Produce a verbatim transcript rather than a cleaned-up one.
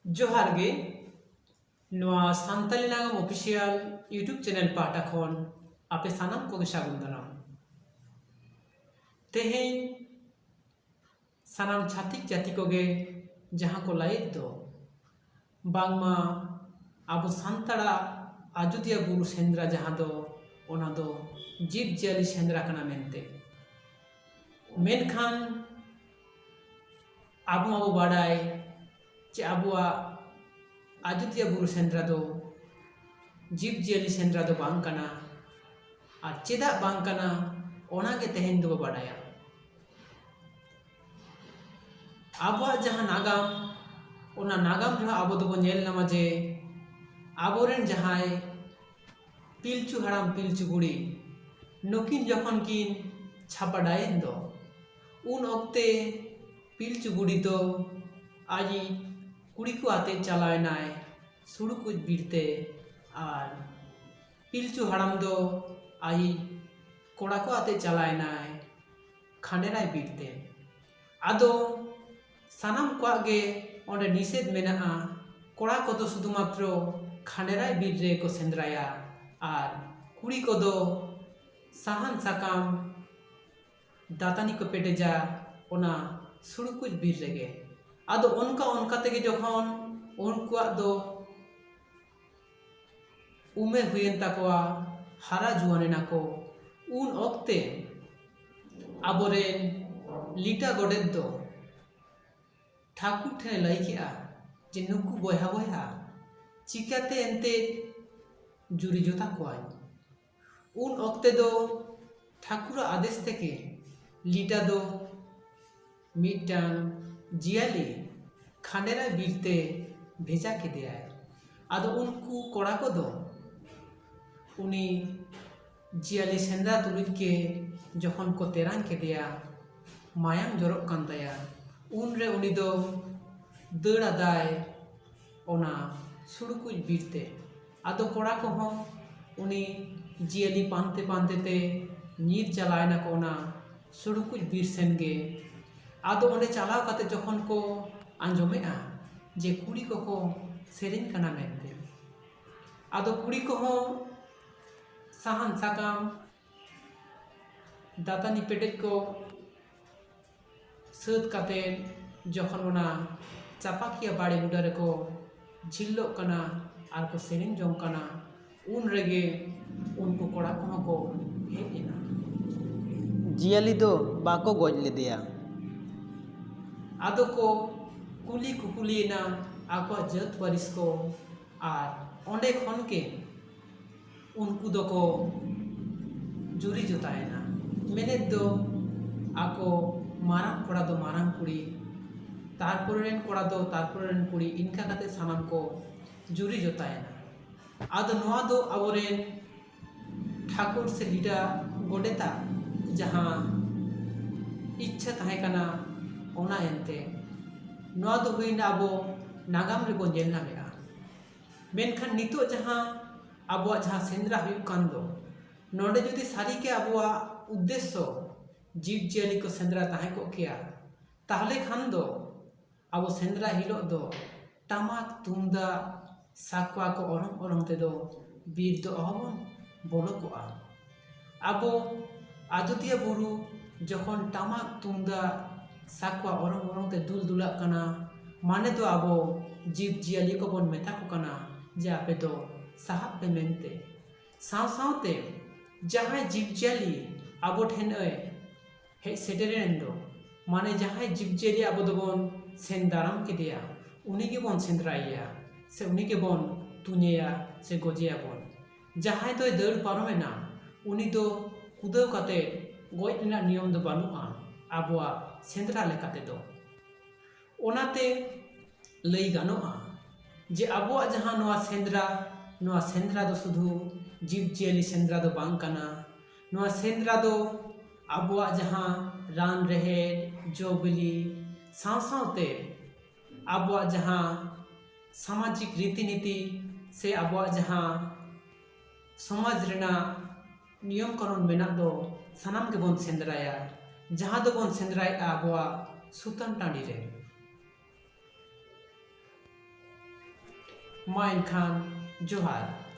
ᱡᱚᱦᱟᱨ ᱜᱮ᱾ ᱱᱚᱣᱟ ᱥᱟᱱᱛᱟᱞᱤ ᱱᱟᱜᱟᱢ ᱚᱯᱷᱤᱥᱤᱭᱟᱞ YouTube ᱪᱮᱱᱮᱞ ᱯᱟᱦᱴᱟ ᱠᱷᱚᱱ ᱟᱯᱮ ᱥᱟᱱᱟᱢ ᱠᱚᱜᱮ ᱥᱟᱹᱜᱩᱱ ᱫᱟᱨᱟᱢ᱾ ᱛᱮᱦᱮᱧ ᱥᱟᱱᱟᱢ ᱪᱷᱟᱹᱛᱤᱠ ᱡᱟᱹᱛᱤ ᱠᱚᱜᱮ ᱡᱟᱦᱟᱸ ᱠᱚ ᱞᱟᱹᱭᱮᱫ ᱫᱚ, ᱵᱟᱝᱢᱟ ᱟᱵᱚ ᱥᱟᱱᱛᱟᱲᱟᱜ ᱟᱡᱳᱫᱤᱭᱟᱹ ᱵᱩᱨᱩ ᱥᱮᱸᱫᱽᱨᱟ ᱡᱟᱦᱟᱸ ᱫᱚ, ᱚᱱᱟ ᱫᱚ ᱡᱤᱵᱽ ᱡᱤᱭᱟᱹᱞᱤ ᱥᱮᱸᱫᱽᱨᱟ ᱠᱟᱱᱟ ᱢᱮᱱᱛᱮ᱾ ᱢᱮᱱᱠᱷᱟᱱ ᱟᱵᱚ ᱢᱟᱵᱚ ᱵᱟᱰᱟᱭ ᱡᱮ ᱟᱵᱚᱣᱟᱜ ᱟᱡᱳᱫᱤᱭᱟᱹ ᱵᱩᱨᱩ ᱥᱮᱸᱫᱽᱨᱟ ᱫᱚ ᱡᱤᱵᱽ ᱡᱤᱭᱟᱹᱞᱤ ᱥᱮᱸᱫᱽᱨᱟ ᱫᱚ ᱵᱟᱝ ᱠᱟᱱᱟ᱾ ᱟᱨ ᱪᱮᱫᱟᱜ ᱵᱟᱝ ᱠᱟᱱᱟ, ᱚᱱᱟ ᱜᱮ ᱛᱮᱦᱮᱧ ᱫᱚᱵᱚ ᱵᱟᱰᱟᱭᱟ᱾ ᱟᱵᱚᱣᱟᱜ ᱡᱟᱦᱟᱸ ᱱᱟᱜᱟᱢ, ᱚᱱᱟ ᱱᱟᱜᱟᱢ ᱨᱮᱦᱚᱸ ᱟᱵᱚ ᱫᱚᱵᱚ ᱧᱮᱞ ᱧᱟᱢᱟ ᱡᱮ ᱟᱵᱚᱨᱮᱱ ᱡᱟᱦᱟᱸᱭ ᱯᱤᱞᱪᱩ ᱦᱟᱲᱟᱢ ᱯᱤᱞᱪᱩ ᱵᱩᱲᱦᱤ, ᱱᱩᱠᱤᱱ ᱡᱚᱠᱷᱚᱱ ᱠᱤᱱ ᱪᱷᱟᱯᱟᱰᱟᱭᱮᱱ ᱫᱚ, ᱩᱱ ᱚᱠᱛᱮ ᱯᱤᱞᱪᱩ ᱵᱩᱲᱦᱤ ᱫᱚ ᱟᱡᱤᱡ ᱠᱩᱲᱤ ᱠᱚ ᱟᱛᱮ ᱪᱟᱞᱟᱣᱮᱱᱟᱭ ᱥᱩᱲᱩᱠᱩᱡ ᱵᱤᱨ ᱛᱮ, ᱟᱨ ᱯᱤᱞᱪᱩ ᱦᱟᱲᱟᱢ ᱫᱚ ᱟᱡᱤᱡ ᱠᱚᱲᱟ ᱠᱚ ᱟᱛᱮ ᱪᱟᱞᱟᱣᱮᱱᱟᱭ ᱠᱷᱟᱸᱰᱮᱨᱟᱭ ᱵᱤᱨ ᱛᱮ᱾ ᱟᱫᱚ ᱥᱟᱱᱟᱢ ᱠᱚᱣᱟᱜ ᱜᱮ ᱚᱸᱰᱮ ᱱᱤᱥᱮᱫ ᱢᱮᱱᱟᱜᱼᱟ᱾ ᱠᱚᱲᱟ ᱠᱚᱫᱚ ᱥᱩᱫᱷᱩ ᱢᱟᱛᱨᱚ ᱠᱷᱟᱸᱰᱮᱨᱟᱭ ᱵᱤᱨ ᱨᱮᱠᱚ ᱥᱮᱸᱫᱽᱨᱟᱭᱟ, ᱟᱨ ᱠᱩᱲᱤ ᱠᱚᱫᱚ ᱥᱟᱦᱟᱱ ᱥᱟᱠᱟᱢ ᱫᱟᱹᱛᱟᱹᱱᱤ ᱠᱚ ᱯᱮᱴᱮᱡᱟ ᱚᱱᱟ ᱥᱩᱲᱩᱠᱩᱡ ᱵᱤᱨ ᱨᱮᱜᱮ᱾ ᱟᱫᱚ ᱚᱱᱠᱟ ᱚᱱᱠᱟ ᱛᱮᱜᱮ ᱡᱚᱠᱷᱚᱱ ᱩᱱᱠᱩᱣᱟᱜ ᱫᱚ ᱩᱢᱮᱨ ᱦᱩᱭᱮᱱ ᱛᱟᱠᱚᱣᱟ, ᱦᱟᱨᱟ ᱡᱩᱣᱟᱹᱱ ᱮᱱᱟ ᱠᱚ, ᱩᱱ ᱚᱠᱛᱮ ᱟᱵᱚᱨᱮᱱ ᱞᱤᱴᱟ ᱜᱚᱰᱮᱛ ᱫᱚ ᱴᱷᱟᱹᱠᱩᱨ ᱴᱷᱮᱱᱮ ᱞᱟᱹᱭ ᱠᱮᱜᱼᱟ ᱡᱮ, ᱱᱩᱠᱩ ᱵᱚᱭᱦᱟ ᱵᱚᱭᱦᱟ ᱪᱤᱠᱟᱹᱛᱮ ᱮᱱᱛᱮ ᱡᱩᱨᱤ ᱡᱚᱛᱟ ᱠᱚᱣᱟᱧ? ᱩᱱ ᱚᱠᱛᱮ ᱫᱚ ᱴᱷᱟᱹᱠᱩᱨᱟᱜ ᱟᱫᱮᱥ ᱛᱮᱜᱮ ᱞᱤᱴᱟ ᱫᱚ ᱢᱤᱫᱴᱟᱝ ᱡᱤᱭᱟᱹᱞᱤ ᱠᱷᱟᱸᱰᱮᱨᱟᱭ ᱵᱤᱨ ᱛᱮ ᱵᱷᱮᱡᱟ ᱠᱮᱫᱮᱭᱟᱭ᱾ ᱟᱫᱚ ᱩᱱᱠᱩ ᱠᱚᱲᱟ ᱠᱚᱫᱚ ᱩᱱᱤ ᱡᱤᱭᱟᱹᱞᱤ ᱥᱮᱸᱫᱽᱨᱟ ᱛᱩᱞᱩᱡ ᱜᱮ ᱡᱚᱠᱷᱚᱱ ᱠᱚ ᱛᱮᱨᱟᱝ ᱠᱮᱫᱮᱭᱟ, ᱢᱟᱭᱟᱝ ᱡᱚᱨᱚᱜ ᱠᱟᱱ ᱛᱟᱭᱟ, ᱩᱱᱨᱮ ᱩᱱᱤ ᱫᱚ ᱫᱟᱹᱲ ᱟᱫᱟᱭ ᱚᱱᱟ ᱥᱩᱲᱩᱠᱩᱡ ᱵᱤᱨ ᱛᱮ᱾ ᱟᱫᱚ ᱠᱚᱲᱟ ᱠᱚᱦᱚᱸ ᱩᱱᱤ ᱡᱤᱭᱟᱹᱞᱤ ᱯᱟᱱᱛᱮ ᱯᱟᱱᱛᱮ ᱛᱮ ᱧᱤᱨ ᱪᱟᱞᱟᱣ ᱮᱱᱟ ᱠᱚ ᱚᱱᱟ ᱥᱩᱲᱩᱠᱩᱡ ᱵᱤᱨ ᱥᱮᱱ ᱜᱮ᱾ ᱟᱫᱚ ᱚᱸᱰᱮ ᱪᱟᱞᱟᱣ ᱠᱟᱛᱮ ᱡᱚᱠᱷᱚᱱ ᱠᱚ ᱟᱸᱡᱚᱢᱮᱜᱼᱟ ᱡᱮ ᱠᱩᱲᱤ ᱠᱚᱠᱚ ᱥᱮᱨᱮᱧ ᱠᱟᱱᱟ ᱢᱮᱱᱛᱮ᱾ ᱟᱫᱚ ᱠᱩᱲᱤ ᱠᱚᱦᱚᱸ ᱥᱟᱦᱟᱱ ᱥᱟᱠᱟᱢ, ᱫᱟᱹᱛᱟᱹᱱᱤ ᱯᱮᱴᱮᱡ ᱠᱚ ᱥᱟᱹᱛ ᱠᱟᱛᱮ ᱡᱚᱠᱷᱚᱱ ᱚᱱᱟ ᱪᱟᱯᱟᱠᱤᱭᱟᱹ ᱵᱟᱲᱮ ᱵᱩᱴᱟᱹ ᱨᱮᱠᱚ ᱡᱷᱤᱞᱞᱚᱜ ᱠᱟᱱᱟ ᱟᱨ ᱠᱚ ᱥᱮᱨᱮᱧ ᱡᱚᱝ ᱠᱟᱱᱟ, ᱩᱱ ᱨᱮᱜᱮ ᱩᱱᱠᱩ ᱠᱚᱲᱟ ᱠᱚᱦᱚᱸ ᱠᱚ ᱦᱮᱡ ᱮᱱᱟ᱾ ᱡᱤᱭᱟᱹᱞᱤ ᱫᱚ ᱵᱟᱠᱚ ᱜᱚᱡ ᱞᱮᱫᱮᱭᱟ᱾ ᱟᱫᱚ ᱠᱚ ᱠᱩᱞᱤ ᱠᱩᱯᱩᱞᱤᱭᱮᱱᱟ ᱟᱠᱚᱣᱟᱜ ᱡᱟᱹᱛ ᱯᱟᱹᱨᱤᱥ ᱠᱚ, ᱟᱨ ᱚᱸᱰᱮ ᱠᱷᱚᱱ ᱜᱮ ᱩᱱᱠᱩ ᱫᱚᱠᱚ ᱡᱩᱨᱤ ᱡᱚᱛᱟᱭᱮᱱᱟ᱾ ᱢᱮᱱᱮᱫ ᱫᱚ ᱟᱠᱚ ᱢᱟᱨᱟᱝ ᱠᱚᱲᱟ ᱫᱚ ᱢᱟᱨᱟᱝ ᱠᱩᱲᱤ, ᱛᱟᱨᱯᱚᱨᱮ ᱨᱮᱱ ᱠᱚᱲᱟ ᱫᱚ ᱛᱟᱨᱯᱚᱨᱮ ᱨᱮᱱ ᱠᱩᱲᱤ, ᱤᱱᱠᱟ ᱠᱟᱛᱮ ᱥᱟᱱᱟᱢ ᱠᱚ ᱡᱩᱨᱤ ᱡᱚᱛᱟᱭᱮᱱᱟ᱾ ᱟᱫᱚ ᱱᱚᱣᱟ ᱫᱚ ᱟᱵᱚᱨᱮᱱ ᱴᱷᱟᱹᱠᱩᱨ ᱥᱮ ᱞᱤᱰᱟᱹ ᱜᱚᱰᱮᱛᱟᱜ ᱡᱟᱦᱟᱸ ᱤᱪᱪᱷᱟᱹ ᱛᱟᱦᱮᱸ ᱠᱟᱱᱟ, ᱚᱱᱟ ᱮᱱᱛᱮ ᱱᱚᱣᱟ ᱫᱚ ᱦᱩᱭᱱᱟ ᱟᱵᱚ ᱱᱟᱜᱟᱢ ᱨᱮᱵᱚᱱ ᱧᱮᱞ ᱧᱟᱢᱮᱫᱼᱟ᱾ ᱢᱮᱱᱠᱷᱟᱱ ᱱᱤᱛᱚᱜ ᱡᱟᱦᱟᱸ ᱟᱵᱚᱣᱟᱜ ᱡᱟᱦᱟᱸ ᱥᱮᱸᱫᱽᱨᱟ ᱦᱩᱭᱩᱜ ᱠᱟᱱ ᱫᱚ, ᱱᱚᱰᱮ ᱡᱩᱫᱤ ᱥᱟᱹᱨᱤᱜᱮ ᱟᱵᱚᱣᱟᱜ ᱩᱫᱽᱫᱮᱥᱥᱚ ᱡᱤᱵᱽᱼᱡᱤᱭᱟᱹᱞᱤ ᱠᱚ ᱥᱮᱸᱫᱽᱨᱟ ᱛᱟᱦᱮᱸ ᱠᱚᱜ ᱠᱮᱭᱟ, ᱛᱟᱦᱚᱞᱮ ᱠᱷᱟᱱ ᱫᱚ ᱟᱵᱚ ᱥᱮᱸᱫᱽᱨᱟ ᱦᱤᱞᱳᱜ ᱫᱚ ᱴᱟᱢᱟᱠ ᱛᱩᱢᱫᱟᱜ ᱥᱟᱠᱣᱟ ᱠᱚ ᱚᱨᱚᱝ ᱚᱨᱚᱝ ᱛᱮᱫᱚ ᱵᱤᱨ ᱫᱚ ᱚᱦᱚᱵᱚᱱ ᱵᱚᱞᱚ ᱠᱚᱜᱼᱟ᱾ ᱟᱵᱚ ᱟᱡᱳᱫᱤᱭᱟᱹ ᱵᱩᱨᱩ ᱡᱚᱠᱷᱚᱱ ᱴᱟᱢᱟᱠ ᱛᱩᱢᱫᱟᱜ ᱥᱟᱠᱣᱟ ᱚᱨᱚᱝ ᱚᱨᱚᱝ ᱛᱮ ᱫᱩᱞ ᱫᱩᱞᱟᱜ ᱠᱟᱱᱟ, ᱢᱟᱱᱮ ᱫᱚ ᱟᱵᱚ ᱡᱤᱵᱽ ᱡᱤᱭᱟᱹᱞᱤ ᱠᱚᱵᱚᱱ ᱢᱮᱛᱟ ᱠᱚ ᱠᱟᱱᱟ ᱡᱮ ᱟᱯᱮ ᱫᱚ ᱥᱟᱦᱟᱜ ᱯᱮ ᱢᱮᱱᱛᱮ᱾ ᱥᱟᱶ ᱥᱟᱶᱛᱮ ᱡᱟᱦᱟᱸᱭ ᱡᱤᱵᱽ ᱡᱤᱭᱟᱹᱞᱤ ᱟᱵᱚ ᱴᱷᱮᱱ ᱮ ᱦᱮᱡ ᱥᱮᱴᱮᱨᱮᱱ ᱫᱚ, ᱢᱟᱱᱮ ᱡᱟᱦᱟᱸᱭ ᱡᱤᱵᱽ ᱡᱤᱭᱟᱹᱞᱤ ᱟᱵᱚ ᱫᱚᱵᱚᱱ ᱥᱮᱱ ᱫᱟᱨᱟᱢ ᱠᱮᱫᱮᱭᱟ, ᱩᱱᱤ ᱜᱮᱵᱚᱱ ᱥᱮᱸᱫᱽᱨᱟᱭᱮᱭᱟ ᱥᱮ ᱩᱱᱤ ᱜᱮᱵᱚᱱ ᱛᱩᱧᱮᱭᱟ ᱥᱮ ᱜᱚᱡᱮᱭᱟᱵᱚᱱ᱾ ᱡᱟᱦᱟᱸᱭ ᱫᱚᱭ ᱫᱟᱹᱲ ᱯᱟᱨᱚᱢᱮᱱᱟ, ᱩᱱᱤ ᱫᱚ ᱠᱩᱫᱟᱹᱣ ᱠᱟᱛᱮ ᱜᱚᱡ ᱨᱮᱱᱟᱜ ᱱᱤᱭᱚᱢ ᱫᱚ ᱵᱟᱹᱱᱩᱜᱼᱟ ᱟᱵᱚᱣᱟᱜ ᱥᱮᱸᱫᱽᱨᱟ ᱞᱮᱠᱟ ᱛᱮᱫᱚ᱾ ᱚᱱᱟᱛᱮ ᱞᱟᱹᱭ ᱜᱟᱱᱚᱜᱼᱟ ᱡᱮ ᱟᱵᱚᱣᱟᱜ ᱡᱟᱦᱟᱸ ᱱᱚᱣᱟ ᱥᱮᱸᱫᱽᱨᱟ, ᱱᱚᱣᱟ ᱥᱮᱸᱫᱽᱨᱟ ᱫᱚ ᱥᱩᱫᱷᱩ ᱡᱤᱵᱽ ᱡᱤᱭᱟᱹᱞᱤ ᱥᱮᱸᱫᱽᱨᱟ ᱫᱚ ᱵᱟᱝ ᱠᱟᱱᱟ᱾ ᱱᱚᱣᱟ ᱥᱮᱸᱫᱽᱨᱟ ᱫᱚ ᱟᱵᱚᱣᱟᱜ ᱡᱟᱦᱟᱸ ᱨᱟᱱ ᱨᱮᱦᱮᱫ, ᱡᱚ ᱵᱤᱞᱤ, ᱥᱟᱶ ᱥᱟᱶᱛᱮ ᱟᱵᱚᱣᱟᱜ ᱡᱟᱦᱟᱸ ᱥᱟᱢᱟᱡᱤᱠ ᱨᱤᱛᱤ ᱱᱤᱛᱤ ᱥᱮ ᱟᱵᱚᱣᱟᱜ ᱡᱟᱦᱟᱸ ᱥᱚᱢᱟᱡᱽ ᱨᱮᱱᱟᱜ ᱱᱤᱭᱚᱢ ᱠᱟᱹᱱᱩᱱ ᱢᱮᱱᱟᱜ ᱫᱚ, ᱥᱟᱱᱟᱢ ᱜᱮᱵᱚᱱ ᱥᱮᱸᱫᱽᱨᱟᱭᱟ, ᱡᱟᱦᱟᱸ ᱫᱚᱵᱚᱱ ᱥᱮᱸᱫᱽᱨᱟᱭᱮᱫᱼᱟ ᱟᱵᱚᱣᱟᱜ ᱥᱩᱛᱟᱹᱱ ᱴᱟᱺᱰᱤ ᱨᱮ᱾ ᱢᱟ ᱮᱱᱠᱷᱟᱱ, ᱡᱚᱦᱟᱨ᱾